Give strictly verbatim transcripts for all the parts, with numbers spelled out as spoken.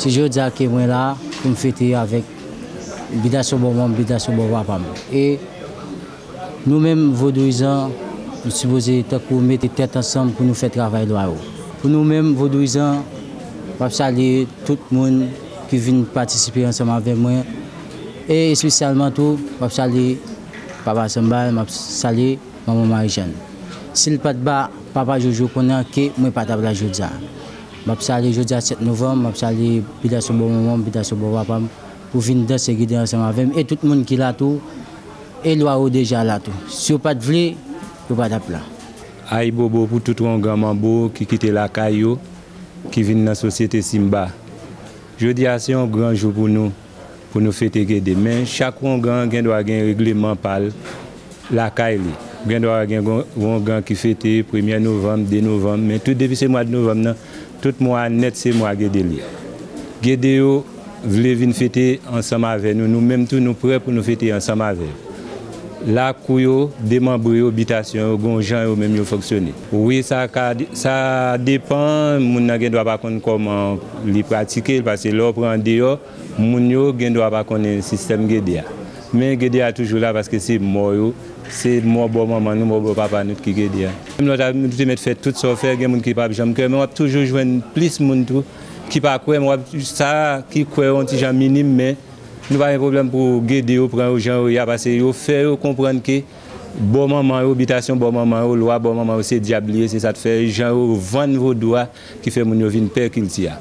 Se jodi a ke mwen la pou m fete avèk bitasyon bò manman m, bitasyon bò papa m. E nou menm vodouyizan, nou sipoze tankou mete tèt ansanm pou nou fè travay lwa yo. Pou nou menm vodouyizan, m ap salye tout moun ki vin patisipe ansanm avè mwen. E espesyalman tou, m ap salye papa Sanbal, m ap salye manman Marijàn. Si l pa t ba papa Jojo konnen ke mwen pa t ap la jodi a. M ap salye jodi a sèt novanm, m ap salye bitasyon bò manman m, bitasyon bò papa m, pou vin danse gede ansanm avè m. E tout moun ki la tou, e lwa yo deja la tou. Si yo pa t vle, yo pa t ap la. Ayibobo pou tout wongan manbo ki kite lakay yo, ki vin nan sosyete Simba. Jodi a se yon gran jou pou nou, pou nou fete gede. Men chak wongan gen dwa gen regleman pa l lakay li. Gen dwa gen gon-, wongan ki fete premyè novanm, de novanm, men tout depi se mwa de novanm nan, tout mwa a nèt se mwa gede li. Gede yo vle vin fete ansanm avè nou, nou menm tou nou prè pou nou fete ansanm avè yo. Lakou yo, demanbre yo, bitasyon yo, gon jan yo menm yo fonksyone. Wi, sa ka, sa depann, moun nan gen dwa pa konn kòman li pratike l, paske lè w pran andeyò, moun yo gen dwa pa konnen sistèm gede a. Men gede a toujou la paske se mò yo, se mò bò manman nou, mò bò papa nou ki gede a. Menm lè w ta, nou te mèt fè tout sa w fè, gen moun ki p ap janm kwè, men w ap toujou jwenn plis moun tou ki pa kwè, men w ap, sa ki kwè yo yon ti jan minim, men nou pa gen pwoblèm pou gede yo pran yo jan yo ye a, paske yo fè yo konprann ke bò manman yo, bitasyon bò manman yo, lwa bò manman yo, se dyab li ye, se sa k fè jan yo vann vodou a ki fè moun yo vin pè kilti a.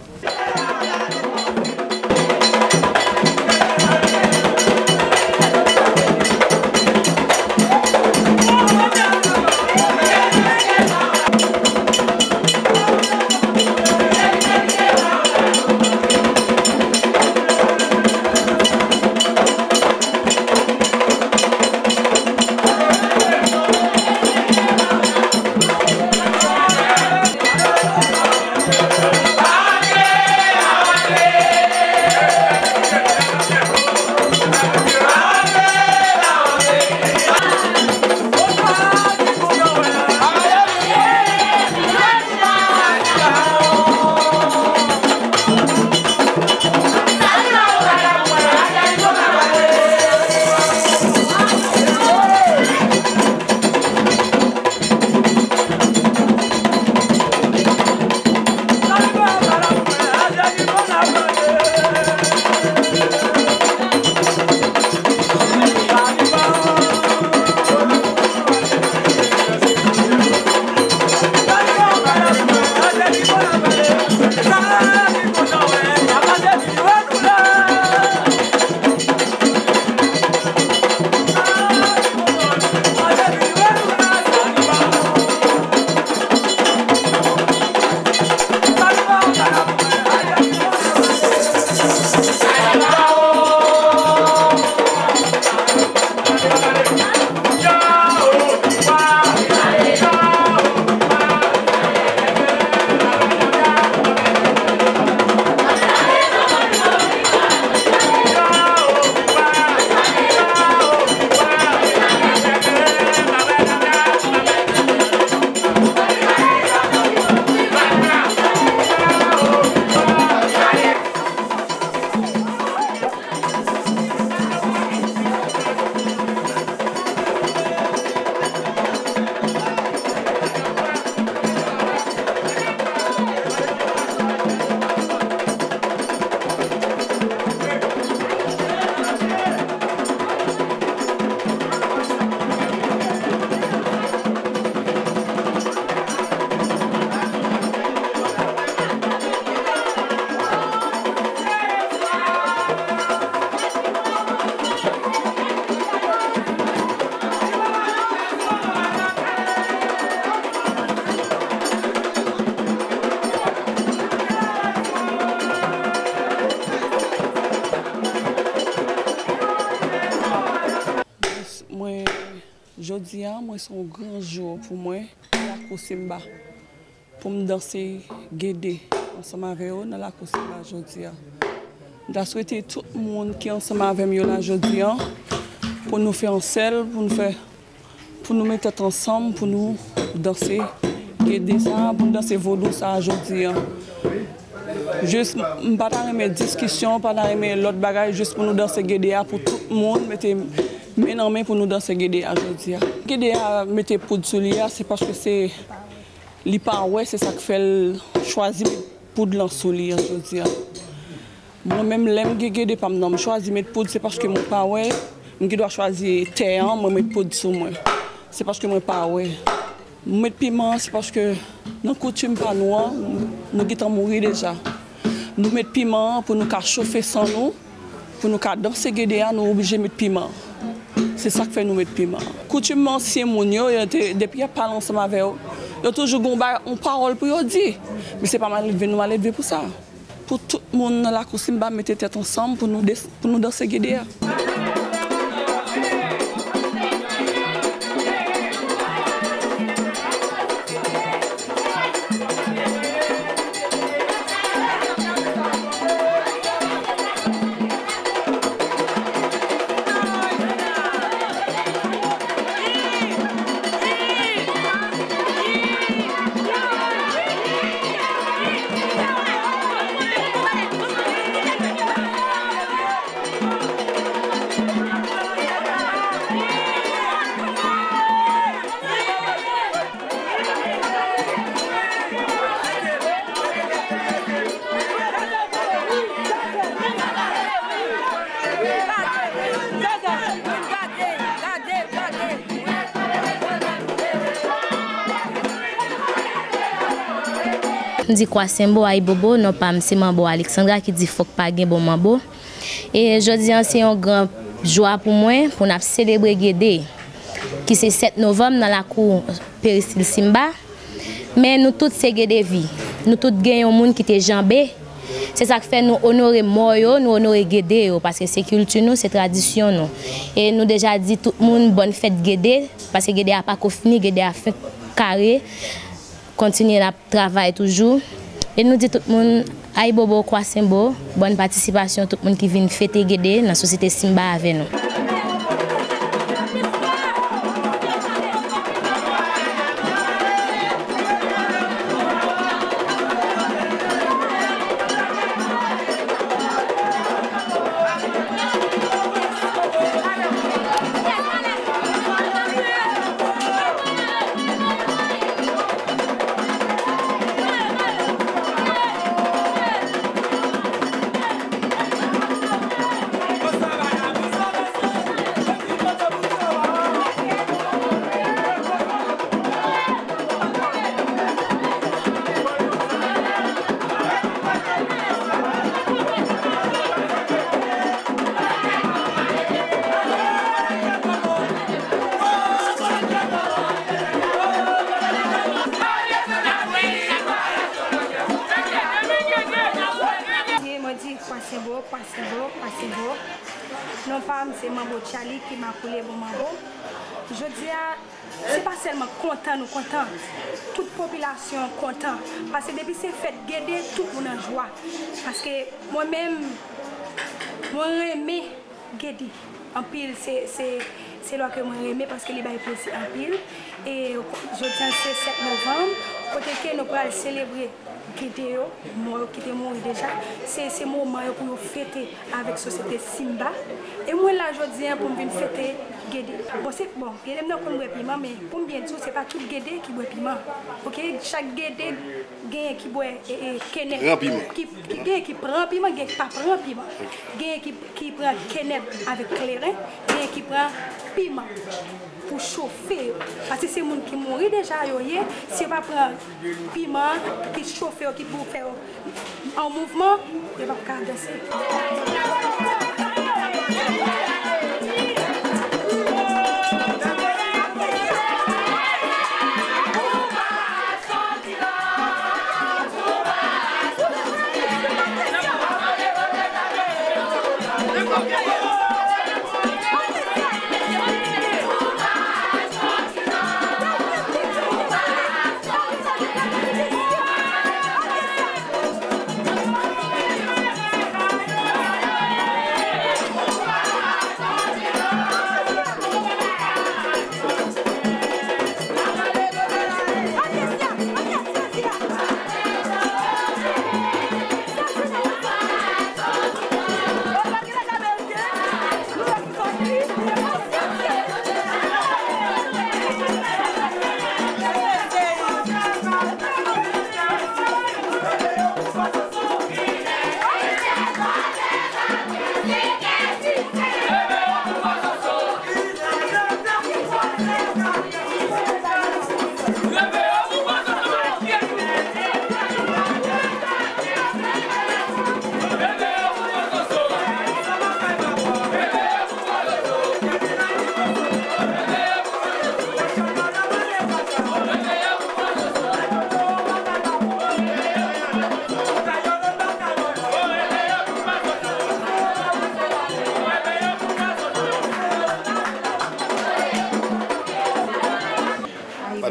Mwen, jodi a, mwen, se yon gran jou pou mwen, nan lakou Simba, pou m danse gede ansanm avè yo nan lakou Simba jodi a. M ta swete tout moun ki ansanm avè m yo la jodi a, pou nou fè yon sèl, pou nou fè, pou nou met tèt ansanm, pou nou danse gede sa a, pou nou danse vodou sa a jodi a. Jis, m pa ta renmen diskisyon, pa ta renmen lòt bagay, jis pou nou danse gede a, pou tout moun mete men nan men pou nou danse gede a jodi a. Gede a mete poud sou li a, se paske se, li pa wè, se sa k fè l chwazi met poud lan sou li a jodi a. Mwen menm, lè m gen gede pa m nan, m chwazi met poud, se paske mwen pa wè, m gen dwa chwazi tè an, mwen met poud sou mwen. Se paske mwen pa wè. M met piman an, se paske nan koutim pa nou an, nou gentan mouri deja. Nou met piman an pou nou ka chofe san nou, pou nou ka danse gede a, nou oblije met piman. Se sa k fè nou met piman. Koutim ansyen moun yo, yo te, depi y ap pale ansanm avè yo, yo toujou gen yon ba-, yon pawòl pou yo di. Men se pa maledve nou maledve pou sa. Pou tout moun nan lakou Simba mete tèt ansanm pou nou des-, pou nou danse gede a. M di kwa senbo ayibobo, non pa m se Manbo Alexandra ki di fòk pa gen bon manbo. E jodi a se yon gran jwa pou mwen pou n ap selebre Gede, ki se sèt novanm nan lakou Peristil Simba. Men nou tout se Gede vi. Nou tout gen yon moun ki te janbe. Se sa k fè nou onore mò yo, nou onore Gede yo, paske se kilti nou, se tradisyon nou. E nou deja di tout moun bòn fèt Gede, paske Gede a pako fini, Gede a fenk kare. Kontinye n ap travay toujou. E nou di tout moun, ayibobo, kwa senbo, bòn patisipasyon tout moun ki vin fete Gede nan sosyete Simba avè nou. Mwen di, kwa senbo, kwa senbo, kwa senbo. Non pa m se Manbo Charlie ki makoule bon manbo. Jodi a, se pa sèlman kontan nou kontan. Tout popilasyon an kontan. Paske depi se fèt Gede, tout moun an jwa. Paske mwen menm, mwen renmen Gede anpil. Se, se, se lwa ke mwen renmen paske li bay plezi anpil. E jodi a se sèt novanm, kote ke nou pral selebre Gede yo, mò yo ki te mouri deja, se, se moman yo pou yo fete avèk sosyete Simba. E mwen la jodi a pou m vin fete Gede. Bon, se, bon, Gede m nan konn bwè piman, men pou m byen di w, se pa tout Gede ki bwè piman. Oke, chak Gede genyen ki bwè, e, e, kenèp, ki, ki, genyen ki pran piman, genyen ki pa pran piman. Genyen ki, ki pran kenèp avèk kleren, genyen ki pran piman pou chofe yo. Paske se moun ki mouri deja yo ye, si yo pa pran piman ki chofe yo, ki pou fè yo an mouvman, yo p ap ka danse.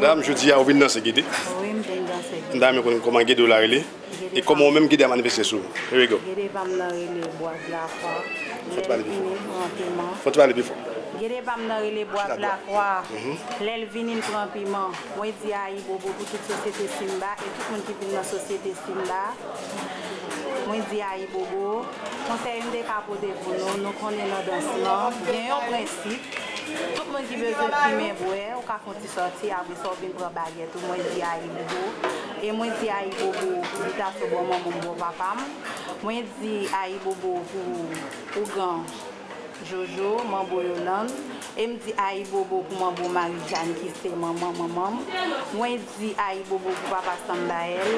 Dam, jodi a ou vin danse Gede. Wi, m vin danse Gede. M ta renmen konnen kòman Gede w la rele. Gede e kòman ou menm Gede a manifeste sou ou. Here we go. Gede pa m nan rele Bwa Lakwa. Fò w pale pi fò. Lè l vini pran piman. Fò w pale pi fò. Gede pa m nan rele Bwa Lakwa. Lè l vini l pran piman. Mwen di ayibobo pou tout sosyete Simba e tout moun ki vin nan sosyete Simba. Mwen di ayibobo. Konsèy m te ka pote pou nou, nou konnen nan dans lan, gen yon prensip. Tout moun ki bezwen fimen bwè, ou ka fè yon ti sòti, apre sa w vin pran bagèt ou. Mwen di ayibobo. E mwen di ayibobo pou bitasyon bò manman m, bò papa m. Mwen di ayibobo pou ougan. Jojo, manbo Yolande, e m di ayibobo pou manbo Marijane ki se manman manman m. Mwen di ayibobo pou papa Sanbayèl.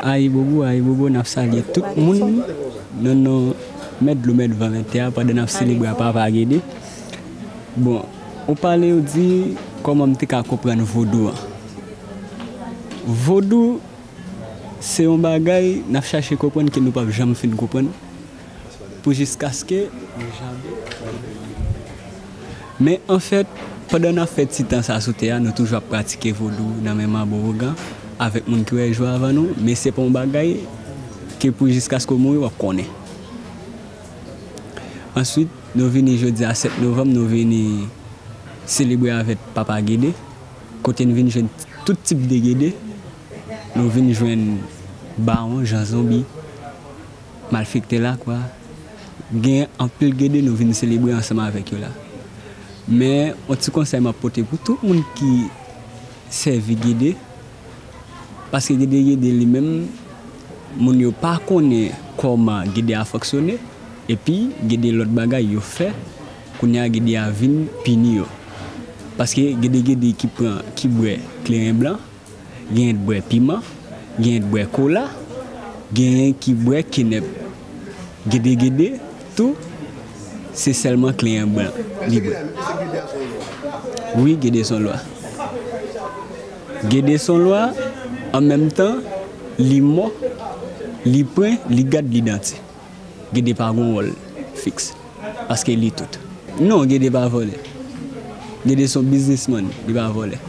Ayibobo, ayibobo, n ap salye tout moun nan non Mèt Dlo, Mèt Van, Mèt Tè a pandan n ap selebre a Papa Gede. Bon, ou pale, ou di kòman m te ka konprann vodou an. Vodou se yon bagay n ap chache konprann ke nou p ap janm fin konprann. Pou jiskaske nou janbe. Men anfèt, pandan n ap fè ti tan sa sou tè a, nou toujou ap pratike vodou nan men manbo ougan avèk moun ki wè jou avan nou, men se pa yon bagay ke pou jiskaske w mouri w ap konnen. Answit, nou vini jodi a sèt novanm, nou vini selebre avèk Papa Gede, kote n vin jwenn tout tip de Gede, nou vin jwenn Bawon, Jan Zonbi, Malfektè Lakwa, gen anpil Gede nou vin selebre ansanm avèk yo la. Men, yon ti konsèy m ap pote pou tout moun ki sèvi Gede, paske Gede Gede li menm, moun yo pa konnen kòman Gede a fonksyone, epi Gede lòt bagay yo fè, kounye a Gede a vin pini yo. Paske Gede Gede ki pran, ki bwè kleren blan, genyen k bwè piman, genyen k bwè kola, genyen ki bwè kenèp. Gede Gede tou, se sèlman kleren blan li bwè. Wi, Gede se yon lwa. Gede se yon lwa, an menm tan, li mò, li pren, li gad, li dante. Gede pa gon wòl fiks. Paske li tout. Non, Gede pa vòlè. Gede se yon biznismann, li pa vòlè.